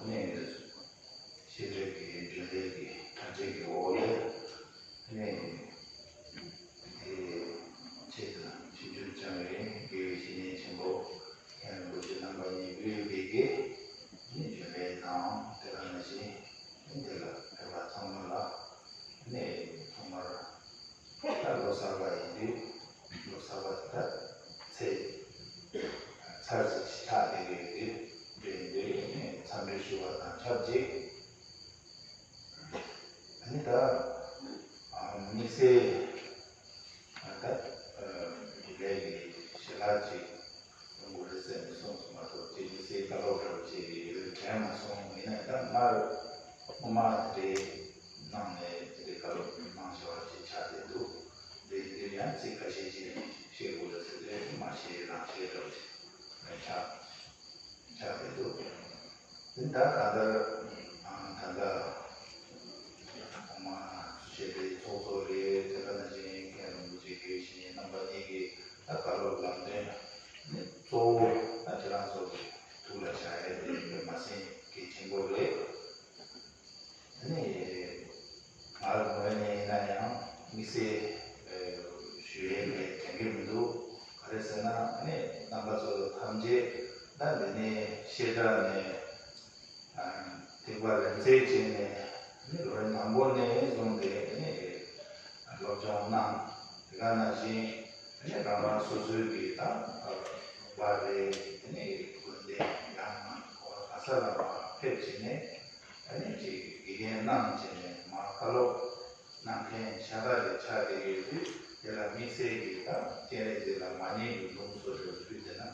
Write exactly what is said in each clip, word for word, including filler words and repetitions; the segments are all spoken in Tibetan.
ནས་ཤེས་རིག་གི་རྒྱུན་ལས་ཀྱི་གྲ་སྒྲིག་གི་འོག་ལས་ནས་དེ་ཆེད་དུ་ཞིབ་འཇུག་བྱ་བའི་དགེ་བའི་བཤེས་གཉེན་ཆེན་པོ་མཁན་རིན་པོ་ཆེ་རྣམ་པ་གཉིས་དབུས་པའི་གི་ནས་རྒྱུན་ལས་དང་དེ་དང་ནང་བཞིན་འདི་ལ་ཕེབས་པ་ཚང་མ་ལ་ནས་ཐོག་མར། ད་ལོ་གསར་པ་ཡིན་དུས་ལོ་གསར་པ་ད་ཚེས་ཚར་ཅིག་ཆགས་བསྡད་ཡོད་དུས་འདྲ་ཡིན་དུས་ནས་འཚམས་འདྲི་ཞུ་བ་དང་ཆབས་ཅིག་ཨ་ནི་ད་དམིགས་བསལ་ད་ལས་ཀྱི་ཞལ་ལག་ཅིག་ཡོང་གི་རེད་ཟེར་ནས་གསུངས་སོང་མ་གཏོགས་ཅིག་དམིགས་བསལ་བཀའ་སློབ་འདྲ་པོ་ཅིག་ཡོད་དྲན་མ་སོང་། ཡིན་ན་ད་སྔར་སྔོན་མ་དེ་འདྲའི་གནང་ནས་དེ་འདྲའི་བཀའ་སློབ་གནང་བཞག་པ་ཅིག་ཆགས་བསྡད་འདུག་དེ་དུས་ཡང་ཚིག་ཁ་ཤས་ཅིག་བཤད་དགོས་རེད་ཟེར་དུས་མ་བཤད་རང་བཤད་འདྲ་པོ་ཅིག་ཆགས་ཆགས་བསྡད་འདུག་དེ་ད་གང་ལྟར་ད་ལྟ་ཐོག་མ་ཆེ་བའི་ཚོགས་གཙོ་རེད། དེ་ག་ནང་བཞིན་མཁན་རིན་པོ་ཆེ་དགེ་བའི་བཤེས་གཉེན་རྣམ་པ་གཉིས་ཀྱིས་ད་བཀའ་སློབ་ལམ་སྟོན་ནི་གཙོ་བོ་ད་ཁྱེད་རང་ཚོ་གི་ཐུགས་ལ་བཞག་ཡས་དེ་དཔེ་མ་སྲིད་གལ་ཆེན་པོ་རེད། ཨ་ནི་ང་ངོས་ནས་ཡིན་ན་ཡང་དམིགས་བསལ་ཞུ་ཡས་ལས་དྲན་གྱི་མི་འདུག་ག་རེ་ཟེར་ན་ཨ་ནི་རྣམ་པ་ཚོ་ཐམས་ཅད་ད་འདི་ནས་བཤད་གྲྭ་ནས་ཐེག་པ་ལེན་རྩལ་བྱས་ནས་ཨ་ནི་ལོ་རེ་དང་པོ་ནས་བཟུང་སྟེ་ཨ་ནི་སློབ་སྦྱོང་གནང་། དེ་ག་ནང་བཞིན་ཨ་ནི་རང་རང་སོ་སོའི་གི་ད་ལུང་པ་རེད། ཨ་ནི་དགོན་སྡེ་ཡང་ན་ག་ས་ལ་མར་ཕེབས་བྱས་ནས། ཨ་ནི་ཅིག་དགེ་རྒན་གནང་བྱས་ནས་མར་བཀའ་སློབ་གནང་མཁན་ཤ་སྟག་རེ་ཆགས་བསྡད་ཡོད་དུས། དེ་ལ་དམིགས་བསལ་གྱིས་ད་སྤྱན་རས་གཟིགས་ལ་མ་ཉེས་ཀྱི་ལུང་སོགས་ཕུལ་བསྡད་ན་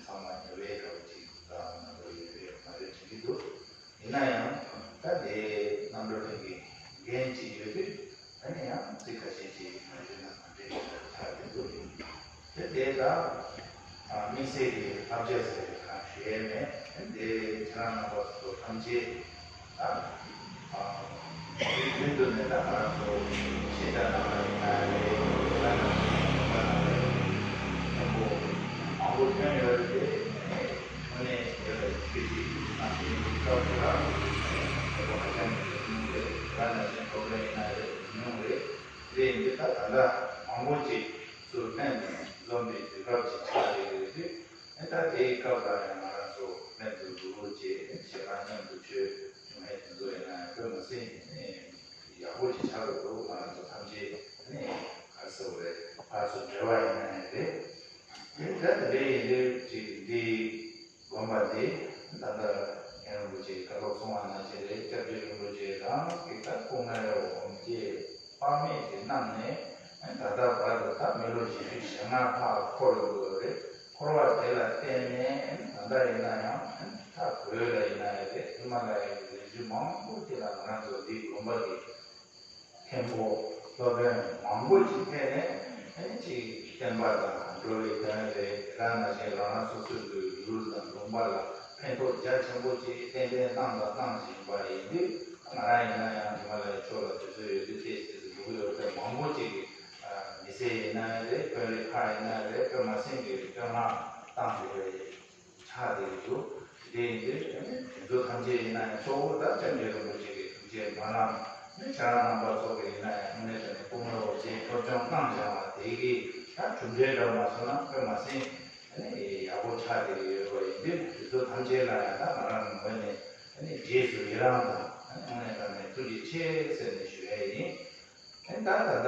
ཚང་མ་ཉེས་པའི་འདྲ་བོ་ཅིག་ད་ང་ཚོ་ཡོད་རེད་མ་རེད་དྲན་གྱི་འདུག་ཡིན་ན་ཡང་ད་དེ་རྣམ་གྲོལ་གླིང་གི་འགན་ཅིག་ཡོད་དུས། ཨ་ནི་ཡང་ཚིག་ཁ་ཤས་ཅིག་ང་ཚོའི་ནང་ལ་འདྲེས་ཡོད་པ་ཆགས་བསྡད་འདུག་དེ་དེ་ད་དམིགས་བསལ་གྱི་ཐབས་ཤེས་ཟེར་གང་ཞུ་ཡས་མེད། དེ་ཁྱེད་རང་རྣམ་པ་ཚོ་ཐམས་ཅད་ད་རིགས་མཐུན་དུ་ནས་ད་ང་རང་ཚོ་ཤེས་བྱ་ནང་ལ་ཡིན་ན་རེད། ད་ནང་བཞིན་ཡོང་འབབ་ནང་ལ་ཡིན་ན་མཁན་པོ་མང་པོ་ཐོན་ཡོད་རེད། དེ་དངོས་གནས་དེ་ལ་ཆོས་ཀྱི་ནང་བཞིན་སྐབས་སུ་ལ་མཁན་པོ་ཧ་ཅང་གི་ཉུང་རེད། ད་ནང་བཞིན་སློབ་གྲྭ་ཡིན་ན་རེད་ཉུང་རེད། དེ་ཡིན་དུས་ད་ད་ལྟ་མང་པོ་ཅིག་ཚུར་ལྷན་དུ་འཛོམས་པའི་དུས་སྐབས་ཅིག་ཆགས་བསྡད་ཡོད་དུས། ཨེ་ད་དེའི་སྐབས་ལ་ཡང་ང་རང་ཚོ་ལྷན་དུ་འདུག་བྱས་ཞལ་ལག་མཉམ་དུ་མཆོད་བྱུང་བའི་དེ་ཚོ་ཡིན་ན་ཡང་དཔེ་མ་སྲིད་ཡག་པོ་ཅིག་ཆགས་འདུག་ང་རང་ཚོ་ཐམས་ཅད་ནས་ག་རེ་ཟེར་དགོས་རེད། ཕར་ཚུར་འབྲེལ་བ་ཡིན་ན་ཡང་རེད། དེ་ད་དེ་འདྲ་ཡིན་དུས་ཅིག་འདི་དགོན་པ་འདི་ད་ལྟ་མཁན་རིན་པོ་ཆེའི་བཀའ་སློབ་གསུང་བ་ནང་བཞིན་རེད། སྐྱབས་རྗེ་རིན་པོ་ཆེ་རང་གི་ད་སྐུ་ངལ་འོང་སྐྱེས་དཔག་མེད་ཅིག་གནང་ནས་ད་ལྟ་བར་དུ་ད་མི་ལོ་བཞི་བཅུ་ཞེ་ལྔ་ལྷག་འཁོར་ཡོད་རེད། འཁོར་བ་དེ་ལ་བརྟེན་ནས་ད་ལྟ་ཡིན་ན་ཡང་ད་བོད་ལ་ཡིན་ན་ཡང་རེད། ཧི་མ་ལ་ཡའི་རི་རྒྱུད་མང་པོ་དེ་ལ་ང་རང་ཚོ་འདི་དགོན་པ་གི་མཁན་པོ་སློབ་དཔོན་མང་པོ་ཅིག་ཕེབས་ནས་ཨ་ནི་ཅིག་བསྟན་པ་དང་འགྲོ་བའི་དོན་རེད། དེ་ག་ནང་བཞིན་རང་རང་སོ་སོའི་གི་ཡུལ་དང་ལུང་པ་ལ་ཕན་ཐོགས་རྒྱ་ཆེན་པོ་ཅིག་ཏན་ཏན་བཏང་དང་བཏང་བཞིན་པ་ཡིན་དུས། ང་རང་ཡིན་ན་ཡང་ཧི་མ་ལ་ཡའི་ཕྱོགས་ལ་དུས་ཚོད་ཡོད་དུས་ཏོག་ཙམ་འགྲོ་གི་ཡོད་པས། མང་པོ་ཅིག་གིས་མི་སེར་ཡིན་ན་ཡང་རེད། དཔོན་རིགས་ཁག་ཡིན་ན་ཡང་རེད། དཔེ་མ་སྲིད་པའི་བསྟོད་བསྔགས་བཏང་དགོས་པའི་ཆགས་བསྡད་ཀྱི་འདུག་དེ་འདྲ་ཡིན་དུས་དེ་ཚོ་ཐམས་ཅད་ཡིན་ན་ཡང་གཙོ་བོ་ད་སྐྱབས་རྗེ་རིན་པོ་ཆེ་གི་ཐུགས་རྗེ་སྨོན་ལམ་ནི་ཁྱེད་རང་རྣམ་པ་ཚོ་གི་ཡིན་ན་ཡང་དངོས་གནས་དྲང་གནས་སྐུ་ངལ་འོག་རྗེས་སློབ་སྦྱོང་གནང་བཞག་པ་དེ་གི་ད་གྲུབ་འབྲས་འདྲ་མ་སོང་ན་དཔེ་མ་སྲིད་ནི་ཡག་པོ་ཆགས་བསྡད་ཀྱི་ཡོད་པ་ཡིན་དུས། དེ་ཚོ་ཐམས་ཅད་ལ་ཡང་ད་ང་རང་གི་ངོས་ནས་ནི་རྗེས་སུ་ཡི་རང་དང་དངོས་གནས་དྲང་གནས་ཐུགས་རྗེ་ཆེ་ཟེར་ནས་ཞུ་ཡ་ཡིན། ད་ད་ལྟ་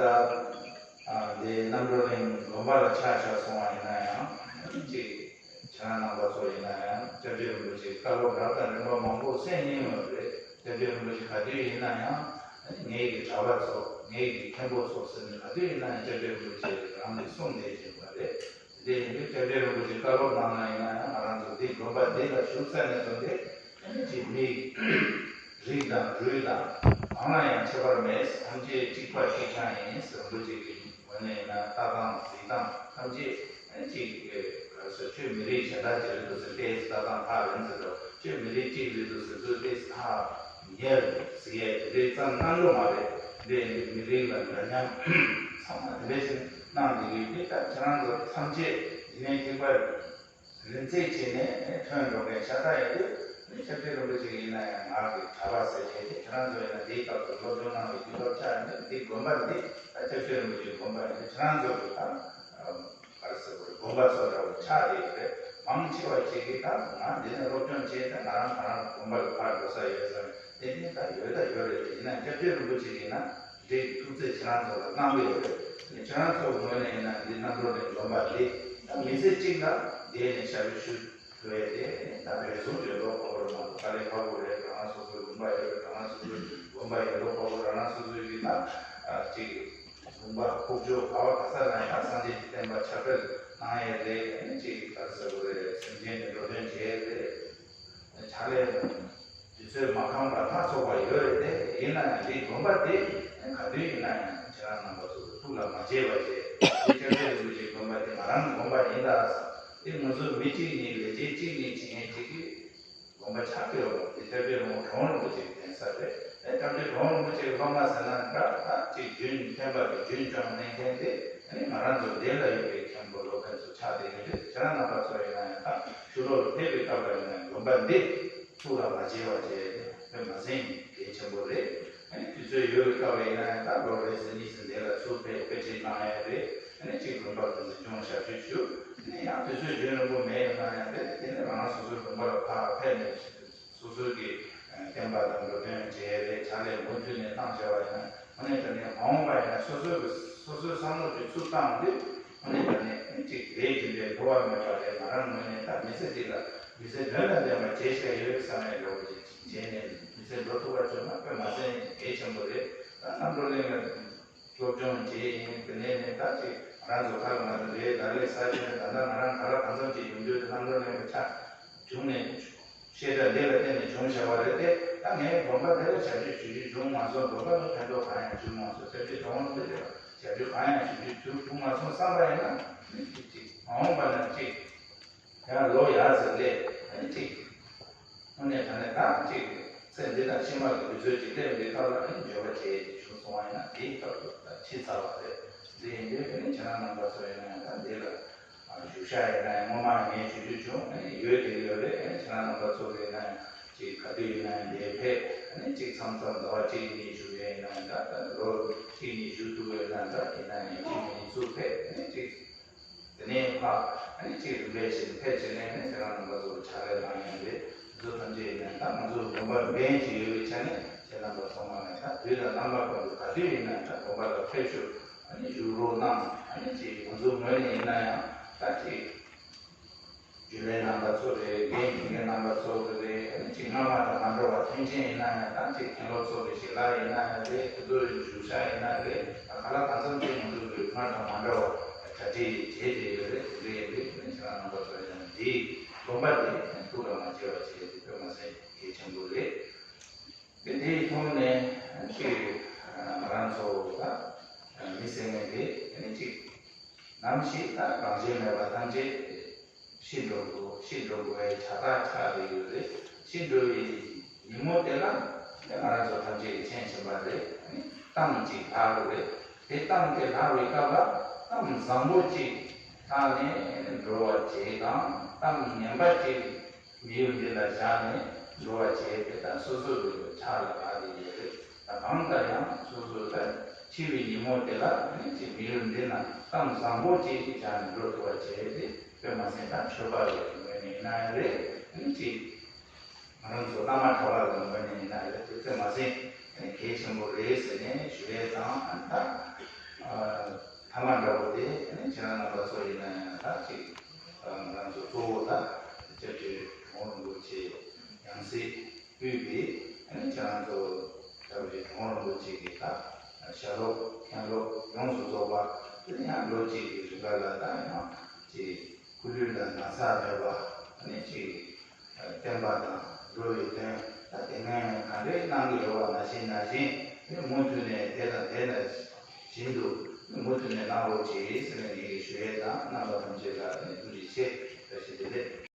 འདི་རྣམ་གྲོལ་གླིང་དགོན་པ་ལ་ཆ་བཞག་སོང་བ་ཡིན་ན་ཡང་། ཅིག་ཁྱེད་རང་རྣམ་པ་ཚོ་ཡིན་ན་ཡང་སྐྱབས་རྗེ་རིན་པོ་ཆེའི་བཀའ་སློབ་རབ་དང་རིམ་པ་མང་པོ་གསན་མྱོང་ཡོད་རེད། སྐྱབས་རྗེ་རིན་པོ་ཆེ་ག་དུས་ཡིན་ན་ཡང་ངེད་ཀྱི་གྲྭ་པ་ཚོ་ངེད་ཀྱི་མཁན་པོ་ཚོ་ཟེར་ནས་ག་དུས་ཡིན་ན་ཡང་སྐྱབས་རྗེ་རིན་པོ་ཆེ་རང་གིས་གསུངས་བསྡད་བཞིན་པ་རེད། དེ་ཡིན་དུས་སྐྱབས་རྗེ་རིན་པོ་ཆེ་བཀའ་སློབ་གནང་ན་ཡིན་ན་ཡང་ང་རང་ཚོ་འདི་དགོན་པ་འདི་ལ་བཞུགས་ས་ནས་བཟུང་སྟེ་ཨ་ནི་ཅིག་མི་རིགས་དང་རུས་དང་གང་ལ་ཡང་ཁྱད་པར་མེད། ཐམས་ཅད་གཅིག་པ་གཅིག་རྐྱང་ཡིན་ཟེར་རིན་པོ་ཆེ་གི་ངོས་ནས་ཡིན་ན་ལྟ་སྟངས་གཟིགས་སྟངས་ཐམས་ཅད་ཨ་ནི་ཅིག་ག་རེ་ཟེར་ཆོས་མི་རིགས་གཞན་དག་ཅིག་རེད་འདུག་ཟེར་ཏོག་ཙམ་ལྟ་སྟངས་ཁག་རེད་ཟེར་རོ། ཆོས་མི་རིགས་གཅིག་རེད་འདུག་ཟེར་ཚུལ་ཏོག་ཙམ་ཁག་ཉེར་ཟེར་ཡས་དེ་འདྲའི་ཙམ་གནང་རྒྱུ་མ་རེད། འདི་མི་རིགས་ལ་འདྲ་མཉམ་ཚང་མ་དེ་འདྲ་ཞིག་གནང་བསྡད་ཡོད་དུས། ད་ཁྱེད་རང་ཚོ་ཐམས་ཅད་འདི་ནས་ཐེག་པ་ལེན་རྩལ་བྱས་ནས་ཐོན་འགྲོ་མཁན་ཤ་སྟག་ཡིན་དུས། ཨ་ནི་སྐྱབས་རྗེ་རིན་པོ་ཆེ་ དགོན་པ་འདི་ད་སྐྱབས་རྗེ་རིན་པོ་ཆེའི་དགོན་པ་འདི་ཁྱེད་རང་ཚོ་གི་ད་ག་རེ་ཟེར་དགོས་རེད། དགོན་པ་ཚོ་འདྲ་བོ་ཆགས་བསྡད་ཡོད་རེད། མང་ཆེ་བ་ཅིག་གིས་ད་ང་འདི་ནས་སློབ་སྦྱོང་བྱས་ཏེ་ང་རང་ང་རང་དགོན་པ་ལ་ཕར་འགྲོ་ས་ཡོད་ས་རེད། དེ་འདི་ད་ཡོད་ད་ཡོད་རེད། ཡིན་ན་སྐྱབས་རྗེ་རིན་པོ་ཆེ་གིས་ན་འདི་ཐུགས་བརྩེ་ཁྱེད་རང་ཚོ་ལ་གནང་གི་ཡོད་རེད། ཁྱེད་རང་ཚོ་ངོས་ནས་ཡིན་ན་འདི་རྣམ་གྲོལ་གླིང་དགོན་པ་འདི་ད་མི་ཚེ་གཅིག་ལ་བསྡད་ནས་ཞབས་ཕྱི་ཞུ་བས་དེ་ད་རེ་ཟུང་ཡོད་མདོག་ཁ་པོ་མ་གཏོགས་དཀའ་ལས་ཁག་པོ་རེད། རང་སོ་སོའི་ལུང་པ་ཡོད་རེད། རང་སོ་སོའི་དགོན་པ་ཡོད་མདོག་ཁ་པོ་རང་རང་སོ་སོའི་གི་ད་ཅིག་ལུང་པ་ཁུག་ཀྱོག་ག་བ་ག་ས་ན་ཡང་སངས་རྒྱས་ཀྱི་བསྟན་པ་ཁྱབ་སྤེལ་གནང་ཡས་རེད། ཨ་ནི་ཅིག་ག་རེ་ཟེར་དགོས་རེད། སེམས་ཅན་གྱི་འགྲོ་དོན་བྱེད་ཡས་རེད། ཕྱག་ལས་དུས་ཚོད་མ་ཁོམ་པ་སྣ་ཚོགས་པ་ཡོད་རེད་དེ། ཡིན་ན་ཡང་འདི་དགོན་པ་དེ་ག་དུས་ཡིན་ན་ཡང་ཁྱེད་རང་རྣམ་པ་ཚོ་ཐུགས་ལ་མ་བརྗེད་པ་བྱས། འདི་སྐྱབས་རྗེ་རིན་པོ་ཆེའི་དགོན་པ་དེ་ང་རང་གི་དགོན་པ་ཡིན་ད། དེ་ང་ཚོ་མི་གཅིག་གཉིས་ལས་བྱེད་གཅིག་གཉིས་བྱེད་མཁན་གཅིག་གིས་དགོན་པ་ཆགས་ཀྱི་ཡོད་མ་རེད། དེ་སྐྱབས་རྗེ་རོང་རོང་རིན་པོ་ཆེ་གི་གདན་ས་རེད། དེ་སྐྱབས་རྗེ་རོང་རིན་པོ་ཆེ་གི་སློབ་མ་ཟེར་ན་འདྲ། ད་ཅིག་རྒྱུན་བསྟན་པ་གི་རྒྱུན་སྐྱོང་གནང་མཁན་དེ་ཨ་ནི་ང་རང་ཚོ་འདི་ལ་ཡོད་པའི་མཁན་པོ་སློབ་དཔོན་ཚོ་ཆགས་བསྡད་ཀྱི་རེད། ཁྱེད་རང་རྣམ་པ་ཚོ་ཡིན་ན་ཡང་ད་ཕྱི་ལོགས་ལ་ཕེབས་པའི་སྐབས་ལ་ཡིན་ན་དགོན་པ་འདི་ཐུགས་ལ་མ་བརྗེད་པ་བྱས་ཏེ་དཔེ་མ་སྲིད་གལ་ཆེན་པོ་རེད། ཨ་ནི་དུས་ཚོད་ཡོད་པའི་སྐབས་ལ་ཡིན་ན་ཡང་ད་ལོ་རེ་ཟིན་གཉིས་ཟིན་དེ་ལ་ཚུར་ཕེབས་དཔེ་ཁྲིད་གནང་ཡ་རེད། ཨ་ནི་གཅིག་དགོན་པ་དེ་ཚོ་སྐྱོང་ཞབས་ཞུ་ཞུ། ཨ་ནི་ཡང་དུས་ཚོད་རྒྱུན་རིང་པོ་མེད་ཡོད་ན་ཡང་རེད། དེ་ནས་རང་སོ་སོའི་དགོན་པ་ལ་ཕར་ཕེབས་ནས་སོ་སོའི་གི་བསྟན་པ་དང་འགྲོ་དོན་བྱས་རེད། ཕྱག་ལས་མུ་མཐུད་ནས་གནང་བྱ་བ་ཡིན་ན་དངོས་གནས་དྲང་གནས་མ་འོངས་པ་ཡིན་ན་སོ་སོའི་གི་སོ་སོའི་བསམ་བློ་ཅིག་ཚུར་བཏང་དུས་དངོས་གནས་དྲང་གནས་ཅིག་ལས་རྒྱུ་འབྲས་འགྲོ་བ་མེད་པ་རེད། ང་རང་ངོས་ནས་ད་མི་ཚེ་འདི་ལ་མི་ཚེ་དོན་དང་ལྡན་པ་བྱེད་བཞིན་ཡོད་བསམ་ཡས་འདྲ་བོ་ཅིག་བྱས་ནས་མི་ཚེ་འགྲོ་ཐུབ་པ་བྱུང་ན་དཔེ་མ་སྲིད་གལ་ཆེན་པོ་རེད། ད་རྣམ་གྲོལ་གླིང་ལ་སློབ་སྦྱོང་བྱས་ཡིན། དེ་ནས་ནི་ད་ཅིག་ང་རང་ཚོ་ཁ་ལ་ང་ཚོ་འདྲའི་ལ་ལས་ས་ཆེན་ད་ལྟ་ང་རང་ག་ལ་གང་འཚམ་ཅིག་ཡོང་རྒྱུ་དེ་རྣམ་གྲོལ་གླིང་གི་ཆ་བྱུང་ནས་བཤད་གྲྭ་འདི་ལ་བརྟེན་ནས་བྱུང་བཞག་པ་རེད་དེ། ད་ངའི་དགོན་པ་དེ་ལ་ཞབས་ཕྱི་ཞུ་རྒྱུ་བྱུང་མ་སོང་། དགོན་པ་ལ་ཕན་ཐོགས་གང་ཡང་བྱུང་མ་སོང་། སྐྱབས་རྗེ་གྲོང་དེ་ལ་ཞབས་ཕྱི་གང་ཡང་ཞུ་རྒྱུ་བྱུང་མ་སོང་བསམ་པ་ཡིན་ན་ནི་ཅིག་ཅིག་མ་འོངས་པ་ན་ཅིག་ཡང་ལོ་ཡར་ཟེར་སླེབས། ཨ་ནི་ཅིག་དངོས་གནས་དྲང་གནས་ད་ཅིག་ཚེ་འདི་དང་ཕྱི་མ་གི་དུས་ཚོད་ཅིག་སླེབས་འདི་སྐབས་ལ་ཨ་ནི་འབྱོར་པ་བྱས་ཅིག་བྱུང་སོང་བ་ཡིན་ན་དེའི་སྐབས་སུ་ད་ཕྱི་ཚར་བ་རེད། འདི་ཡིན་དུས་ཨ་ནི་ཁྱེད་རང་རྣམ་པ་ཚོ་ཡིན་ན་ཡང་ད་འདི་ལ་བཞུགས་ཤག་ཡིན་ན་ཡང་སྔོན་མ་ངས་ཞུ་རྒྱུ་བྱུང་། ཨ་ནི་ཡོད་དེ་ཡོད་རེད། ཨ་ནི་ཁྱེད་རང་རྣམ་པ་ཚོ་ཡིན་ན་ཡང་ཅིག་ག་དུས་ཡིན་ན་ཡང་འདིར་ཕེབས། ཨ་ནི་ཅིག་མཚམས་མཚམས་ཟླ་བ་གཅིག་གཉིས་བཞུགས་ཡས་ཡིན་ན་ཡང་ད་ལོ་གཅིག་གཉིས་བཞུགས་ཐུབ་ཡས་ན་འདྲ། ཡིན་ན་ཡང་གཅིག་གཉིས་ཚུར་ཕེབས། ཨ་ནི་ཅིག་དེ་ནས་ཕར་ཨ་ནི་གཅིག་རིམ་པས་བཞིན་ཕལ་ཆེར་ནས་ནི་དེ་རང་རྣམ་པ་ཚོར་ཕྱག་ལས་གནང་ཡོད་རེད། དེ་ཚོ་ཐམས་ཅད་ཡིན་ན་ད་ང་ཚོ་དགོན་པ་འགན་ཅིག་ཡོད་པའི་ཆ་ནས་ཁྱེད་རྣམ་པ་ཚང་མ་ནས་ད་དུས་དང་རྣམ་པ་ཀུན་ཏུ་ག་དུས་ཡིན་ན་ད་དགོན་པ་ལ་ཕེབས་ཤོག་ཨ་ནི་བཞུགས་རོགས་གནང་། ཨ་ནི་ཅིག་ང་ཚོ་ངོས་ནས་ཡིན་ན་ཡང་ད་ཅིག་རྒྱུན་ལས་རྣམ་པ་ཚོ་རེད། འགན་འཁྱེར་མཁན་རྣམ་པ་ཚོ་རེད། ཨ་ནི་ཅིག་སྔ་མ་དང་མ་འདྲ་བ་མཐུན་རྐྱེན་ཡིན་ན་ཡང་ད་ཅིག་མཁན་སློབ་ཚོ་རེད། ཞལ་ལག་ཡིན་ན་ཡང་རེད། དེ་ཚོ་རེད། བཞུགས་ཤག་ཡིན་ན་རེད། ད་ག་ལ་གང་འཚམ་ཅིག་ང་ཚོ་གི་སྔར་དང་མ་འདྲ་བ་གྲ་སྒྲིག་བྱས་བསྡད་ཡོད་རེད། དེ་འདྲ་ཡིན་དུས་ཁྱེད་རང་རྣམ་པ་ཚོ་ཡང་འདིའི་དགོན་པ་འདི་ཐུགས་ལ་མ་བརྗེད་པ་བྱས་ཏེ་དཔེ་མ་སྲིད་གལ་ཆེན་པོ་རེད། དེ་དེའི་ཐོག་ནས་ཅིག་ང་རང་ཚོ་ད་མི་སེར་ངན་དེ་ནི་ཅིག་ནམ་ཞིག་ད་རང་བཞིན་མེད་པ་ཐམས་ཅད་ཤི་འགྲོ་དགོས། ཤི་འགྲོ་དགོས་པའི་བྱ་ཐག་ཆགས་བསྡད་ཡོད་རེད། ཤི་འགྲོ་བའི་ཉིན་མོ་དེ་ལ་ནི་ང་རང་ཚོ་ཐམས་ཅད་ཀྱི་མཚན་ཆེན་པ་རེད། ནི་གཏམ་ཅིག་ལྷག་དགོས་རེད། དེ་གཏམ་དེ་ལྷག་པའི་སྐབས་ལ་གཏམ་བཟང་པོ་ཅིག་ལྷག་ནས་འགྲོ་བ་བྱེད་དང་། གཏམ་ངན་པ་ཅིག་མི་ཡུལ་འདི་ལ་བཞག་ནས་འགྲོ་བ་བྱས་ཏེ་ད་སོ་སོ་གི་ཕྱག་ལ་བབས་ཏེ་ཡོད་རེད། ད་གང་ལྟར་ཡང་སོ་སོ་ད་འཆི་བའི་ཉིན་མོ་དེ་ལ་ནི་ཅིག་མི་ཡུལ་འདི་ན་གཏམ་བཟང་པོ་ཅིག་བྱས་ནས་འགྲོ་ཐུབ་པ་བྱས་ཏེ་དཔེ་མ་སྲིད་ད་ཆོས་པ་ལ་ངོས་ནས་ཡིན་ན་ཡང་རེད། ནི་ཅིག་ང་རང་ཚོ་བླ་མ་གྲྭ་པ་ལ་ངོས་ནས་ཡིན་ན་ཡང་རེད། དེ་དཔེ་མ་སྲིད་གལ་ཆེན་པོ་རེད་ཟེར་ནས་ཞུ་ཡས་དང་། ད་ཐ་མ་འདྲ་པོ་དེ་ཁྱེད་རང་རྣམ་པ་ཚོ་ཡིན་ན་ཡང་ད་ཅིག་ང་རང་ཚོ་གཙོ་བོ་ད་སྐྱབས་རྗེ་གྲུབ་དབང་རིན་པོ་ཆེ་ཡང་སྲིད་དབུས་པའི་ཁྱེད་རང་ཚོ་སྐྱབས་རྗེ་གྲུབ་དབང་རིན་པོ་ཆེ་གི་ད་ཞལ་སློབ་མཁན་སློབ་ཡོངས་སུ་རྫོགས་པ་དེ་ཡང་ལོ་གཅིག་གི་རིང་ག་ལ་ད་ཡང་ཅིག་སྐུ་ལུས་ལ་ན་ཚ་མེད་པ་ནི་ཅིག་བསྟན་པ་དང་འགྲོ་བའི་དོན་ད་དེ་སྔོན་ག་འདྲའི་གནང་གི་ཡོད་པ་ནང་བཞིན་ནང་བཞིན་ནི་མུ་མཐུད་ནས་དེ་དང་དེ་ནང་བཞིན་དུ་ནི་མུ་མཐུད་ནས་གནང་རོགས་གྱིས་ཟེར་ནས་ངེད་ཀྱིས་ཞུ་ཡས་དང་། རྣམ་པ་ཐམས་ཅད་ལ་ནི་ཐུགས་རྗེ་ཆེ། བཀྲ་ཤིས་བདེ་ལེགས།